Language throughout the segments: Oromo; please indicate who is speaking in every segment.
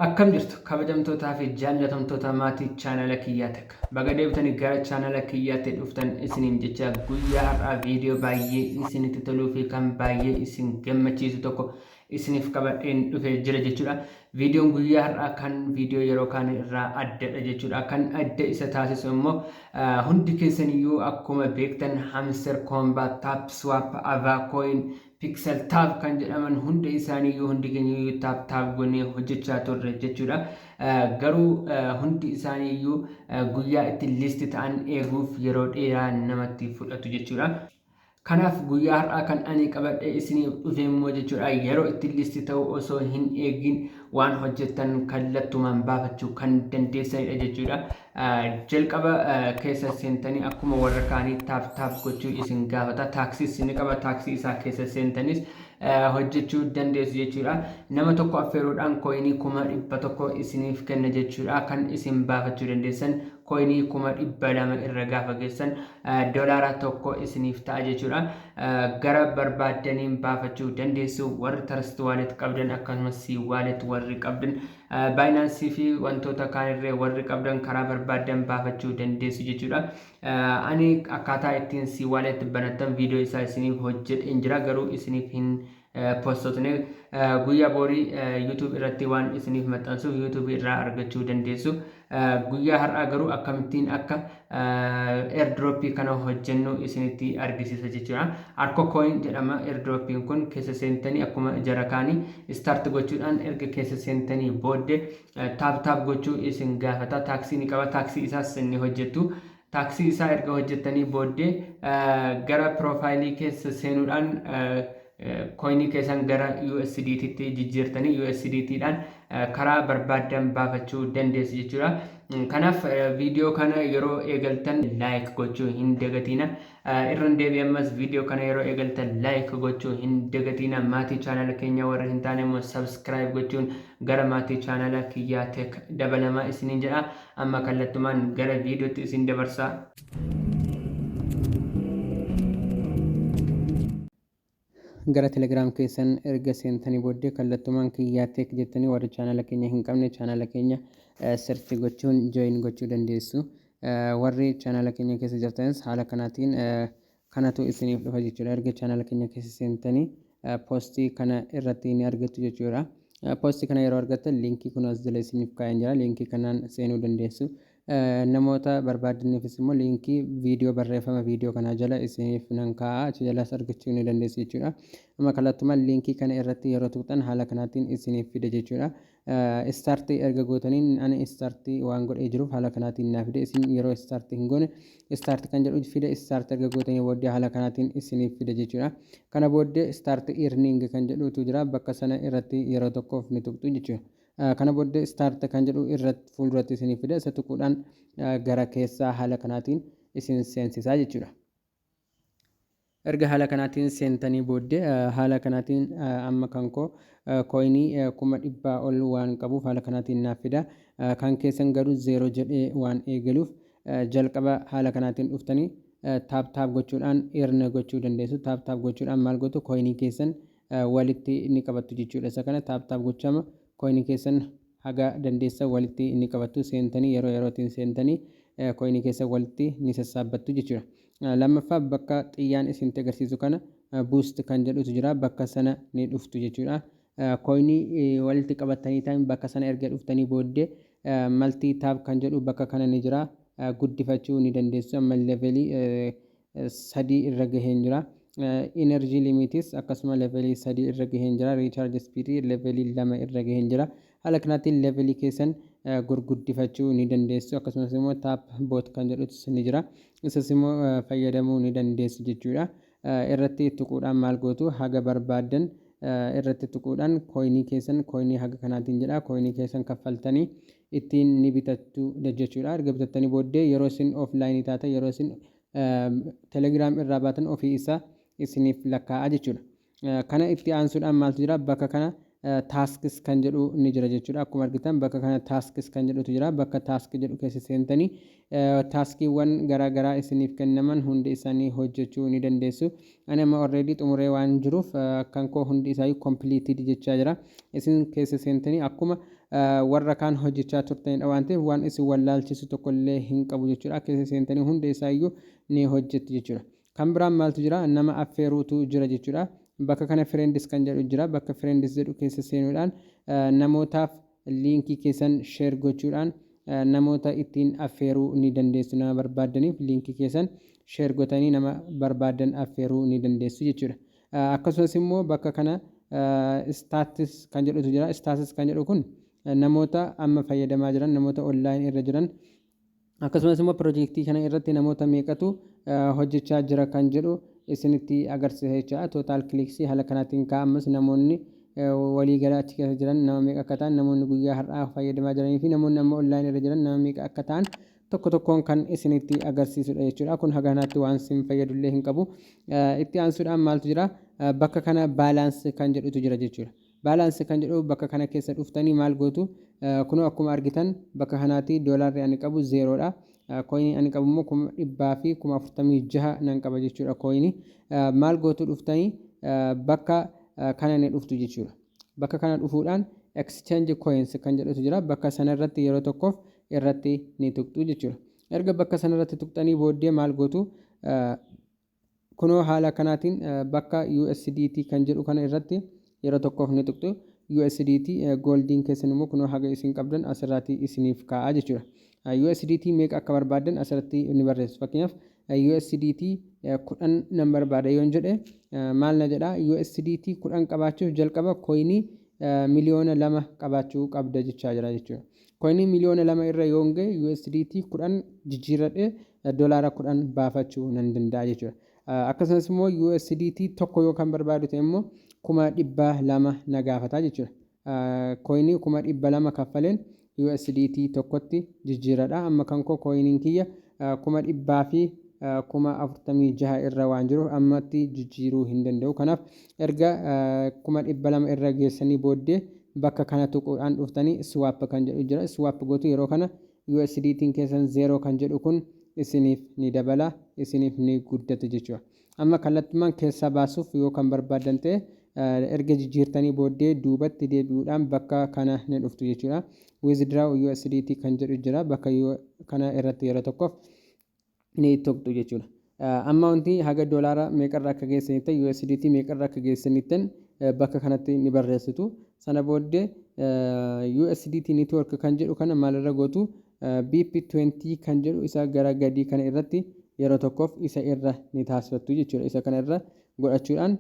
Speaker 1: Akkam jirtu, kabajamtootaa fi jaallatamtoota maatii chaanala Kiyyaa Tech? Baga deebitanii gara chaanala kiyyaatti dhuftan isiniin jecha, guyyaa har'aa viidiyoo baay'ee isinitti toluu fi kan baay'ee isin gammachiisu tokko isiniif qabadheen dhufee jira jechuudha. Viidiyoon guyyaa har'aa kan viidiyoo yeroo kaan irraa addadha jechuudha. Kan adda isa taasisu immoo, hundi keessaniyyuu akkuma beektan, Hamster Kombat, TapSwap, Avacoin, Pixel Tap kan jedhaman hunda isaaniiyyuu hundi keenyayyuu tap tap goonee hojjechaa turre jechuudha. Garuu hundi isaaniiyyuu guyyaa itti list ta'an eeguuf yeroo dheeraa namatti fudhatu jechuudha. Kanaaf guyyaa har'aa kan ani qabadhee isiniif dhufe immoo jechuudha, yeroo itti list ta'u osoo hin eegin waan hojjettan kallattumaan baafachuu kan dandeessanidha jechuudha. Jalqaba keessa seentanii akkuma warra kaanii tap tap gochuu isin gaafata. Task ni qaba, task isaa keessa seentanis hojjechuu dandeessu jechuudha. Nama tokko affeeruudhaan coinii 100,000 isiniif kenna jechuudha. Kan isin baafachuu dandeessan coinii 200,000 irra gaafa geessan $1 isiniif ta'a jechuudha. Gara barbaaddaniin baafachuu dandeessu. Warri Trust Wallet qabdan, akkasumas Wallet warri qabdan, Binance fi wantoota kaanirree warri qabdan, karaa barbaaddan baafachuu dandeessu jechuudha. Ani akkaataa ittiin C Wallet banattan viidiyoo isaa isiniif hojjedheen jira, garuu isiniif hin postotne. Guyyaa boorii YouTube irratti waan isiniif maxxansuuf YouTube irraa argachuu dandeessu. Guyyaa har'aa garuu akkamittiin akka airdroppii kana hojjennu isinitti argisiisa jechuudha. Arko Coin jedhama airdroppiin kun. Keessa seentanii akkuma jara kaanii start gochuudhaan, erga keessa seentanii booddee tap tap gochuu isin gaafata. Task ni qaba, task isaas ni hojjettu. Task isaa erga hojjettanii booddee gara profileii keessa seenuudhaan coinii keessan gara USDT tti jijjiirtanii USDT dhaan karaa barbaaddan baafachuu dandeessu jechuudha. Kanaaf viidiyoo kana yeroo eegaltan like gochuu hin dagatiina. Irra deebi'ee ammas, viidiyoo kana yeroo eegaltan like gochuu hin dagatiina. Maatii chaanala keenya warra hin taane immoo subscribe gochuun gara maatii chaanala Kiyyaa Tech dabalamaa isiniin jedha. Amma kallattumaan gara viidiyootti isin dabarsa.
Speaker 2: Gara Telegram keessan erga seentanii booddee kallattumaan Kiyyaa Tech jettanii, warri chaanala keenya hin qabne chaanala keenya search gochuun join gochuu dandeessu. Warri chaanala keenya keessa jirtanis haala kanaatiin kanatu isiniif dhufa jechuudha. Erga chaanala keenya keessa seentanii postii kana irratti ni argattu jechuudha. Postii kana yeroo argattan linkii kun as jala isiniif kaa'een jira. Linkii kanaan seenuu dandeessu. Namoota barbaadaniifis immoo linkii viidiyoo barreeffama viidiyoo kanaa jala isiniif nan kaa'a, achi jalaas argachuu ni dandeessu jechuudha. Amma kallattumaan linkii kana irratti yeroo tuqxan haala kanaatiin isiniif fida jechuudha. Start erga gootaniin, ani start waan godhee jiruuf haala kanaatiin naa fide. Isin yeroo start hin goone start kan jedhu fida. Start erga gootanii booddee haala kanaatiin isiniif fida jechuudha. Kana booddee start earning kan jedhutu jira, bakka sana irratti yeroo tokkoof ni tuqxu jechuudha. Kana booddee start kan jedhu irratti fuulduratti isiniif fida. Isa tuquudhaan gara keessaa haala kanaatiin isin seensisaa jechuudha. Erga haala kanaatiin seentanii booddee, haala kanaatiin amma kan koo coinii 100,000 ol waan qabuuf haala kanaatiin naaf fida. Kan keessan garuu zero jedhee waan eegaluuf jalqaba haala kanaatiin dhuftanii tap tap gochuudhaan earn gochuu dandeessu. Tap tap gochuudhaan maal gootu? Coinii keessan walitti ni qabattu jechuudha. Isa kana tap tap gochama coinii keessan haga dandeessan walitti ni qabattu. Seentanii yeroo yerootiin seentanii coinii keessan walitti ni sassaabbattu jechuudha. Lammaffaa, bakka xiyyaan isinitti agarsiisu kana boost kan jedhutu jira, bakka sana ni dhuftu jechuudha. Coinii walitti qabattanii ta'an bakka sana erga dhuftanii booddee multi tap kan jedhu bakka kana ni jira. Guddifachuu ni dandeessu. Amma levelii 3 irra gaheen jira. Energy limitis akkasuma levelii 3 irra gaheen jira. Recharge speedii levelii 2 irra gaheen jira. Haala kanaatiin levelii keessan gurguddifachuu ni dandeessu. Akkasumas immoo tap bot kan jedhutus ni jira. Isas immoo fayyadamuu ni dandeessu jechuudha. Irratti tuquudhaan maal gootu? Haga barbaaddan irratti tuquudhaan coinii keessan, coinii haga kanaatiin jedha, coinii keessan kaffaltanii ittiin ni bitattu jechuudha. Erga bitattanii booddee yeroo isin offlineii taatan, yeroo isin Telegram irraa baatan, ofii isaa isiniif lakkaa'a jechuudha. Kana itti aansuudhaan maaltu jira? Bakka kana Tasks kan jedhu ni jira jechuudha. Akkuma argitan bakka kana tasks kan jedhutu jira. Bakka task jedhu keessa seentanii taskiiwwan garaa garaa isiniif kennaman hundi isaanii hojjechuu ni dandeessu. Ani amma already xumuree waan jiruuf kan koo hundi isaayyuu completed jechaa jira. Isin keessa seentanii akkuma warra kaan hojjechaa turtanidha waan ta'eef, waan isin wallaalchisu tokkollee hin qabu jechuudha. Keessa seentanii hundi isaayyuu ni hojjettu jechuudha. Kan biraan maaltu jira? Nama affeeruutu jira jechuudha. Bakka kana friends kan jedhu jira. Bakka friends jedhu keessa seenuudhaan namootaaf liinkii keessan share gochuudhaan namoota ittiin affeeruu ni dandeessu. Nama barbaaddaniif liinkii keessan share gootanii nama barbaadan affeeruu ni dandeessu jechuudha. Akkasumas immoo bakka kana status kan jedhutu jira. Status kan jedhu kun namoota amma fayyadamaa jiran, namoota online irra jiran, akkasumas immoo piroojeektii kana irratti namoota meeqatu hojjechaa jira kan jedhu isinitti agarsiisa jechuudha. Total clicksii haala kanaatiin ka'a. Ammas namoonni waliigala achi keessa jiran nama meeqa akka ta'an, namoonni guyyaa har'aa fayyadamaa jiranii fi namoonni amma online irra jiran nama meeqa akka ta'an tokko tokkoon kan isinitti agarsiisudha jechuudha. Kun haga kanaatti waan isin fayyadullee hin qabu. Itti aansuudhaan maaltu jira? Bakka kana balance kan jedhutu jira jechuudha. Balance kan jedhu bakka kana keessa dhuftanii maal gootu? Kunoo akkuma argitan bakka kanaatti doolaarri ani qabu zeeroodha. Coinii ani qabu immoo 146,000 nan qaba jechuudha coinii. Maal gootu? Dhuftanii bakka kana ni dhuftu jechuudha. Bakka kana dhufuudhaan exchange coins kan jedhutu jira. Bakka sanarratti yeroo tokkoof irratti ni tuqxu jechuudha. Erga bakka sanarratti tuqxanii booddee maal gootu? Kunoo haala kanaatiin bakka USDT kan jedhu kana irratti yeroo tokkoof ni tuqxu. USDT goldiin keessan immoo kunoo haga isin qabdan asirratti isiniif kaa'a jechuudha. USDT meeqa akka barbaaddan asirratti ni barreessu. Fakkeenyaaf, USDT 10 nan barbaada yoon jedhe maal na jedha? USDT 10 qabaachuuf jalqaba coinii 2 miliyoona qabaachuu qabda jechaa jira jechuudha. Coinii 2 miliyoona irra yoon gahe USDT 10 jijjiirradhee doolaara 10 baafachuu nan danda'a jechuudha. Akkasumas immoo USDT 1 yoo kan barbaadu ta'e immoo 200,000 na gaafata jechuudha. Coinii 200,000 kaffaleen USDT tokkotti jijjiiradha. Amma kan koo coiniin kiyya 146,000 irra waan jiruuf ammatti jijjiiruu hin danda'u. Kanaaf erga 200,000 irra geessanii booddee bakka kana tuquudhaan dhuftanii swap kan jedhu jira. Swap gootu. Yeroo kana USDT'n keessan zeeroo kan jedhu kun isiniif ni dabala, isiniif ni guddata jechuudha. Amma kallattumaan keessaa baasuuf yoo kan barbaadan ta'e, erga jijjiirtanii booddee duubatti deebi'uudhaan bakka kana ni dhuftu jechuudha. Withdraw USDT kan jedhu jira. Bakka kana irratti yeroo tokkoof ni tuqxu jechuudha. Amma wanti haga doolaara meeqarra akka geessanitti, USDT meeqarra akka geessanittan bakka kanatti ni barreessitu. Sana booddee USDT network kan jedhu kana maalirra gootu? BEP20 kan jedhu isa gara gadii kana irratti yeroo tokkoof isa irra ni taasifattu jechuudha. Isa kana irra godhachuudhaan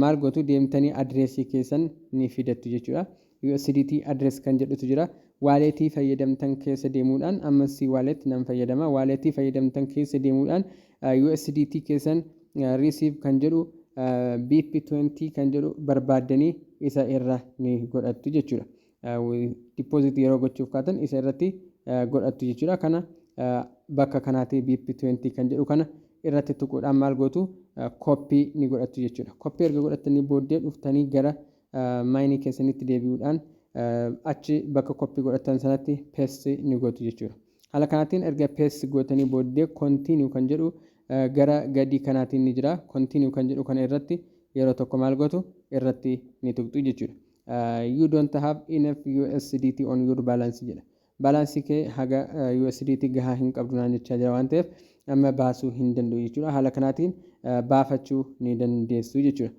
Speaker 2: maal gootu? Deemtanii adreesii keessan ni fidattu jechuudha. USDT address kan jedhutu jira. Walletii fayyadamtan keessa deemuudhaan, ammas wallet nan fayyadama. Walletii fayyadamtan keessa deemuudhaan USDT keessan receive kan jedhu BEP20 kan jedhu barbaaddanii isa irra ni godhattu jechuudha. Deposit yeroo gochuuf kaatan isa irratti godhattu jechuudha. Kana bakka kanaatti BEP20 kan jedhu kana irratti tuquudhaan maal gootu? Copy ni godhattu jechuudha. Copy erga godhattanii booddee dhuftanii gara mineii keessanitti deebi'uudhaan achi bakka copy godhattan sanatti paste ni gootu jechuudha. Haala kanaatiin erga paste gootanii booddee continue kan jedhu gara gadii kanaatiin ni jira. Continue kan jedhu kana irratti yeroo tokko maal gootu? Irratti ni tuqxu jechuudha. "You don't have enough USDT on your balance" jedha. Balanceii kee haga USDT gahaa hin qabdu naan jechaa jira waan ta'eef amma baasuu hin danda'u jechuudha. Haala kanaatiin baafachuu ni dandeessu jechuudha.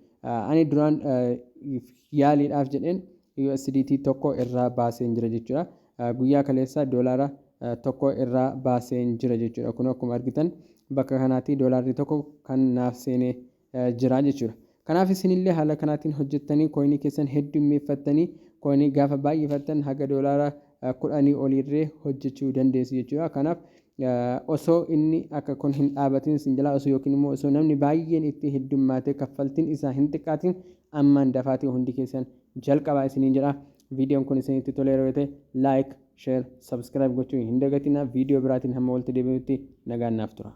Speaker 2: Ani duraan yaaliidhaaf jedheen USDT 1 irraa baaseen jira jechuudha. Guyyaa kaleessa doolaara 1 irraa baaseen jira jechuudha. Kun akkuma argitan bakka kanaatti doolaarri 1 kan naaf seenee jira jechuudha. Kanaaf isinillee haala kanaatiin hojjettanii coinii keessan heddummeeffattanii, coinii gaafa baay'ifattan haga doolaara 10 oliirree hojjechuu dandeessu jechuudha. Kanaaf osoo inni akka kun hin dhaabatin isin jalaa osoo yookiin immoo osoo namni baay'een itti heddummaatee kaffaltiin isaa hin xiqqaatin ammaan dafaatii hundi keessan jalqabaa isiniin jedha. Viidiyoon kun isinitti toleera yoo ta'e like, share, subscribe gochuu hin dagatinaa. Viidiyoo biraatiin hamma walitti deebinutti nagaan naaf tura.